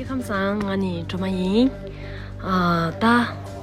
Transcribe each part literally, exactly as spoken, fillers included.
ཁམས་བཟང་། ང་ནི་སྒྲོལ་མ་ཡིན། ཨ། ད་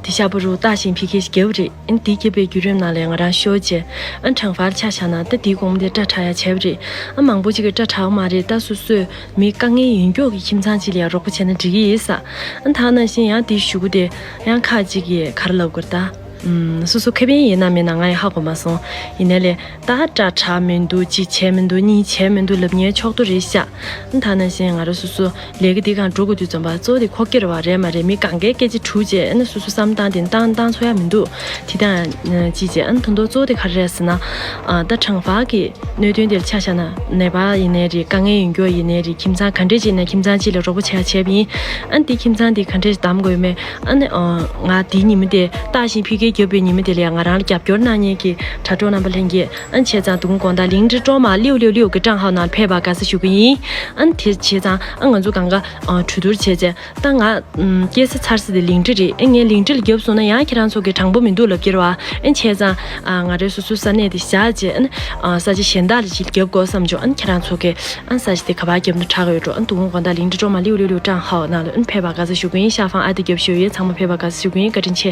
དེ་ཤ་པོ་རུ་ཏག་ཞིང་ཕི་ཁེ་ཞིག་རྒྱབ་རེད། ཨན་དེ་རྒྱབ་པའི་བརྒྱུད་རིམ་ནང་ལས་ང་རང་ཤོར་རྗེས་ཨན་གྲངས་ཕར་ཆ་བཞག་ན་ད་དེའི་གོང་དེ་སྐྲ་ཕྲ་ཡ་བྱས་པ་རེད། ཨ་མང་པོ་ཅིག་གི་སྐྲ་ཕྲ་བ་མ་རེད། ད་སོ་སོས་མི་དཀའ་ངལ་ཡོད་མཁན་གྱི་ཁྱིམ་ཚང་ཅིག་ལ་ཡ་རོགས་པ་བྱས་ན་འགྲིག་གི་ཡིན་ས། ཨན་ད་ནང་བཞིན་ཡང་དེའི་གཞུག་གུ་དེ་ཡང་ཁ་ཅིག་གིས་ག་རེ་ལབ་དགོས་རེད་ད། ཨུམ། སོ་སོ་ཁེ་ཕན་ཡིན་ན་མིན་ན་ང་ཡང་ཧ་གོ་མ་སོང་། ཡིན་ནའི་ལས་ད་སྐྲ་ཕྲ་མི་འདུག་གཅིག་བྱས་མི་འདུག་གཉིས་བྱས་མི་འདུག་ལབ་མཁན་ཕྱོགས་གཏོགས་རེད་ཤག་ད་ནང་བཞིན་ང་རང་སོ་སོ་ལས་ཀ་འདི་གང་འགྲོ་དགོས་དུས་ཙམ་པ་གཙོ་བོ་དེ་ཁོག་རྒྱ་རེད་པ། རེད་མ་རེད། མི་གང་གའི་སྐད་ཆ་དྲུག་བྱས་ཨ་ནི་སོ་སོ་བསམ་བཏང་དེ་བཏང་བཏང་ཚོ་ཡ་མི་འདུག་དེ་དང་ཅི་བྱས་ཨ་ནི་ད་དུང་གཙོ་བོ་དེ་ག་རེ་རེད་ཟེར་ན། ཨ། ད་གྲངས་ཕར་གྱི་གནད་དོན་དེར་ཆ་བཞག་ན་ནད་པ་ཡིན་ནའི་རེད། དཀའ་ངལ་ཡོད་མཁན་ཡིན་ནའི་རེད། ཁྱིམ་ཚང་ག་འདྲས་ཅིག་ཡིན་ན་ཁྱིམ་ཚང་གཅིག་ལ་རོགས་པ་བྱས་བྱས་པ་ཡིན། ཨ་ནི་དེ་ཁྱིམ་ཚང་དེ་ག་འདྲས་ཞིག་གདམ་དགོས་མེད། ཨ་ནི། ཨ། ང་དེའི་ཉིན་མོ་དེ་ཏག་ཞིང་ཕི་ཁེ་རྒྱབ་པའི་ཉིན་མོ་དེ་ལ་ཡ་ང་རང་ལ་རྒྱབ་སྐྱོར་གནང་མཁན་གྱི་དྲ་གྲོགས་རྣམ་པ་ལྷན་རྒྱས། ཨ་ནི་བྱས་ཙང་དུ་གུང་དགོང་དག་ལིང་ཏྲི་ཀྲོ་མ་ལིའུ་ལིའུ་ལིའུ་གི་ཀྲང་ཧའོ་ནང་ཕེབས་པར་དགའ་བསུ་ཞུ་གི་ཡིན། ཨ་ནི་དེ་བྱས་ཙང་ཨ་ང་ཚོ་གང་ག་ཨ་གྲོས་བསྡུར་བྱས་བྱས་ད་ང་ཨམ་སྐྱེས་ས་ཚར་ས་དེ་ལིང་ཏྲི་རེད། ཨ་ངས་ལིང་ཏྲི་ལ་རྒྱབ་སོང་ན་ཡང་ཁྱེད་རང་ཚོ་གི་དྲང་པོ་མི་འདུག་ལབ་ཀྱི་རེད་པ། ཨ་ནི་བྱས་ཙང་ཨ་ང་རའི་སོ་སོའི་ས་གནས་དེ་བཞག་བྱས་ཨ་ནི་ཨ་ས་ཆ་གཞན་དག་ལ་ཅིག་རྒྱབ་དགོས་བསམ་བྱུང་། ཨ་ནི་ཁྱེད་རང་ཚོ་གི་ཨ་ནི་ས་ཆ་དེ་ག་པར་རྒྱབ་ན་དྲག་གི་ཡོད་འགྲོ། ཨ་ནི་དུ་གུང་དགོང་དག་ལིང་ཏྲི་ཀྲོ་མ་ལིའུ་ལིའུ་ལིའུ་ཀྲང་ཧའོ་ནང་ལ་ཨ་ནི་ཕེབས་པར་དགའ་བསུ་ཞུ་གི་ཡིན། ཤ་ཧྥང་ཨ་ཏི་རྒྱབ་ཞུ་ཡིན། ཚང་མ་ཕེབས་པར་དགའ་བསུ་ཞུ་གི་ཡིན། བཀའ་དྲིན་ཆེ།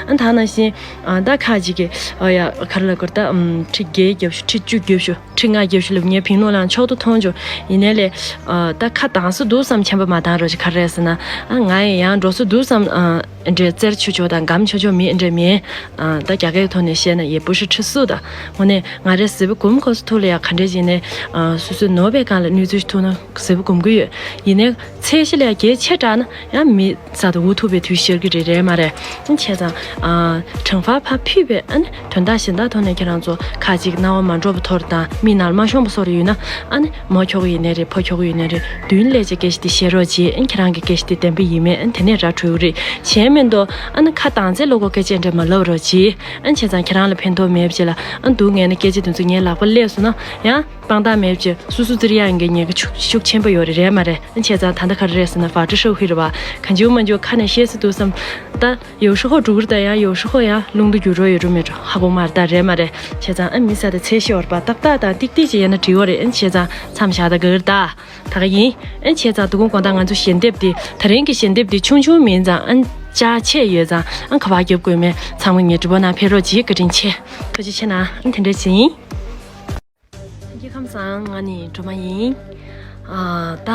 ཨ་ནི་ད་ནང་བཞིན་ཨ་ད་ཁ་ཅིག་གིས་ཨ་ཡ་ག་རེ་ལབ་དགོས་རེད་ད། ཨམ་ཁྲི་བརྒྱད་རྒྱབ་ཤོག་ཁྲི་བཅུ་རྒྱབ་ཤོག་ཁྲི་ལྔ་རྒྱབ་ཤོག་ལབ་མཁན་ཕིང་ལོ་ལའང་མཆོག་ཏུ་མཐོང་བྱུང་། ཡིན་ནའི་ལས་ཨ་ད་ཁ་གདངས་ས་འདུག་བསམ་མཁྱེན་པ་མ་བཏང་རོགས་ཞེས། ག་རེ་རེད་ཟེར་ན་ཨ་ང་ཡི་ཡང་འགྲོ་ས་འདུག་བསམ། ཨ་འདྲའི་རྩེར་ཆུ་ཆོ་དང་སྒམ་ཆོ་ཆོ་མི་འདྲ་མིན། ཨ་ད་རྒྱ་སྐད་ཐོག་ནས་བཤད་ན་ཡེ་པུ་ཧྲི་ཁྲི་སུ་ད། དངོས་གནས་ང་རའི་གཟིགས་པ་གུམ་ཁོ་སུ་ཐུག་ལ་ཡ་ག་འདྲས་ཡིན་ནའི་ཨ་སོ་སོའི་ནོར་བའི་སྒང་ལ་གནོད་འཚེ་ཐུག་ན་གཟིགས་པ་གུམ་གི་ཡོད། ཡིན་ནའི་ཚད་གཞི་ལས་གལ་ཆེ་དྲགས་ན་ཡང་མི་ས་དང་འུ་ཐུག་པའི་དུས་ཤར་གི་རེད། རེད་མ་རེད། བྱས་ཙང་ཨ་དྲང་པར་ཕར་ཕུད་པའི་ཨ་ནི་དོན་དག་གཞན་དག་ཐོག་ནས་ཁྱེད་རང་ཚོ་ཁ་ཅིག་སྣང་བ་མ་འགྲོ་བ་ཐོར་དང་མི་ནང་ལ་མ་ཤོང་བ་སོགས་ཡོད་ན་ཨ་ནི་མོ་ཁྱོ་ག་ཡིན་ནའི་རེད། ཕོ་ཁྱོ་ག་ཡིན་ནའི་རེད། མདུན་ལས་ཅིག་སྐད་ཆ་དེ་བཤད་རོགས་གྱིས། ཨ་ནི་ཁྱེད་རང་གི་སྐད་ཆ་དེ་བདེན་པ་ཡིན་མིན་ཨ་ནི་དེ་ནས་ར་འཕྲོད་ཀྱི་རེད། གཞན་མིན་དོ་ཨ་ནི་ཁ་གདངས་ཚད་ལོ་གོ་སྐད་ཆ་འདྲ་མ་ལབ་རོགས་གྱིས། ཨ་ནི་བྱས་ཙང་ཁྱེད་རང་ལ་ཕན་ཐོགས་མེད་པ་ཅིག་ལ་ཨ་ནི་སྡུག་བསྔལ་ནི་སྐད་ཆ་དེ་ཚོ་ངའི་ལག་པ་སླེབས་སོང་ན་ཡང་དཔང་རྟགས་མེད་པ་ཅིག་སུ་སུ་ཙིར་ཡང་གི་ཉེན་ཁ་ཤུགས་ཤུགས་ཆེན་པོ་ཡོད་རེད། རེད་མ་རེད། ཨ་ནི་བྱས་ཙང་ད་ལྟ་ག་རེ་རེད་ཟེར་ན་ཕར་ཏི་ཧྲོ་ཧི་རེད་པ། གང་བྱུང་མ་བྱུང་ཁ་ནས་བཤད་ས་འདུག་བསམ། ད་ཡོ་ཧྲི་ཧོ་འགྲོ་གི་རེད། ད་ཡང་ཡོ་ཧྲི་ཧོ་ཡང་རླུང་དུ་འགྱུར་རོགས་ཡོད་རུ་མེད་རུ་ཧ་གོ་མ་རེད། ད་རེད་མ་རེད། བྱས་ཙང་ཨ་མི་ས་དེ་ཚད་ཤེས་བར་པ་ཏག་ཏག་དང་ཏིག་ཏིག་ཅིག་ཡིན་ན་འགྲིག་གི་རེད། ཨ་ནི་བྱས་ཙང་མཚམས་བཞག་ད་ག་རེད་ད། ད་ག་ཡིན། ཨ་ནི་བྱས་ཙང་དུ་གུང་དགོང་དག་ང་ཚོ་ཞལ་འདེབས་དེ་ད་རིང་གི་ཞལ་འདེབས་དེ་ཆུང་ཆུང་མིན་ཙང་ཨ་ནི་ཅག་ཆེ་ཡོད་ཙང་ཨ་ནི་ག་པར་རྒྱབ་དགོས་མེད་ཚང་མ་ངའི་སྒྲུབ་པ་ནང་ཕེབས་རོགས་གྱིས། བཀའ་དྲིན་ཆེ། ཐུགས་རྗེ་ཆེ་གནང་། ཨ་ནི་དེ་འདྲ་ཞིག་ཡིན། ཁྱེད་ཁམས་བཟང་། ང་ནི་སྒྲོལ་མ་ཡིན། ཨ་ད།